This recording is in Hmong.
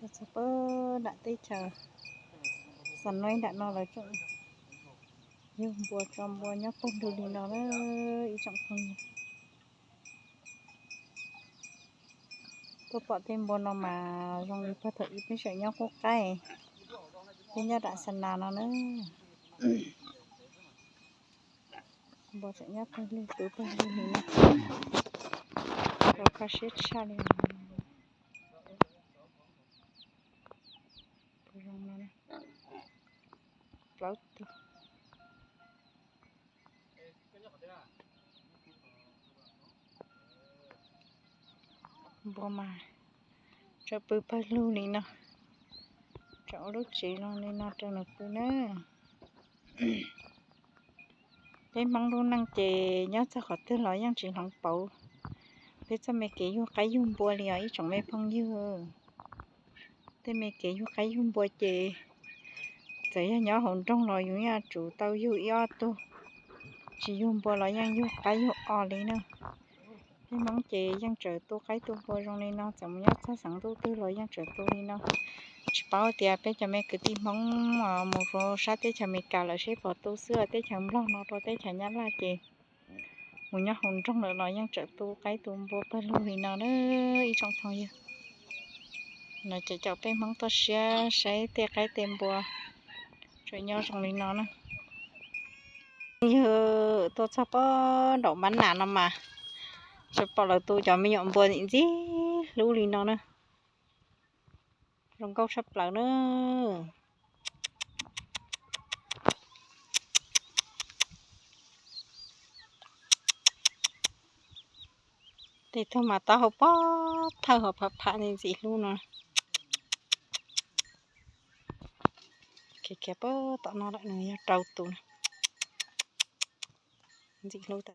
Txog pem nram teb chaws Xam Nuj nram no lawv tseem yug npua tso npua nyob pawg lug li no na ib tsoom phooj ywg. Tuaj pom tej npua no mas zoo li puag thaum ub peb tseem nyob qub qaib, peb nyob nram Xa Nas no na. Npua tseem nyob pawg lug pw pawg lug li no, rau kho siab tshaj li. Plaub tug npua mas tseem pw pawg lug li no, tseem ua lub tsev zoo li no rau nws pw na. Peb Hmoob lub neej ces nyob txog qhov twg los yeej tsis hloov pauv peb txoj me kev yug qaib yug npua li os ib tsoom me phooj ywg. Tej me kev yug qaib yug npua ces txawm yog nyob hauv nroog los yus yeej yuav tsum tau yug ib ob tug, tsis yug npua los yeej yug qaib yug os li na. Peb Hmoob ces yeej tseem tu qaib tu npua zoo li no, txawm mus nyob txog xeev ntuj twg los yeej tseem tu li no. Tsis paub tias peb cov me kwv tij Hmoob mus rau sab teb chaws Amelikas lawm seb puas tu xwb, teb chaws Nplog no rau teb chaws Nyab Laj ces mus nyob hauv nroog lawm los yeej tseem tu qaib tu npua pawg lug li no na ib tsoom phooj ywg. No ces caum peb Hmoob tuaj saib saib tej qaib tej npua tseem nyob zoo li no na. Yog tuaj txog pem nraum Mab Nas no mas tseem pom lawv tu cov me nyuam npua ntxim ntxim hlub li no na. Zoo nkauj tshaj plaws na. Tej tug mas taub hau pob thawj ho phav phav ntxim ntxim hlub no. Khiav khiav pem tom no lawm, nws yog rau tus ntxim hlub.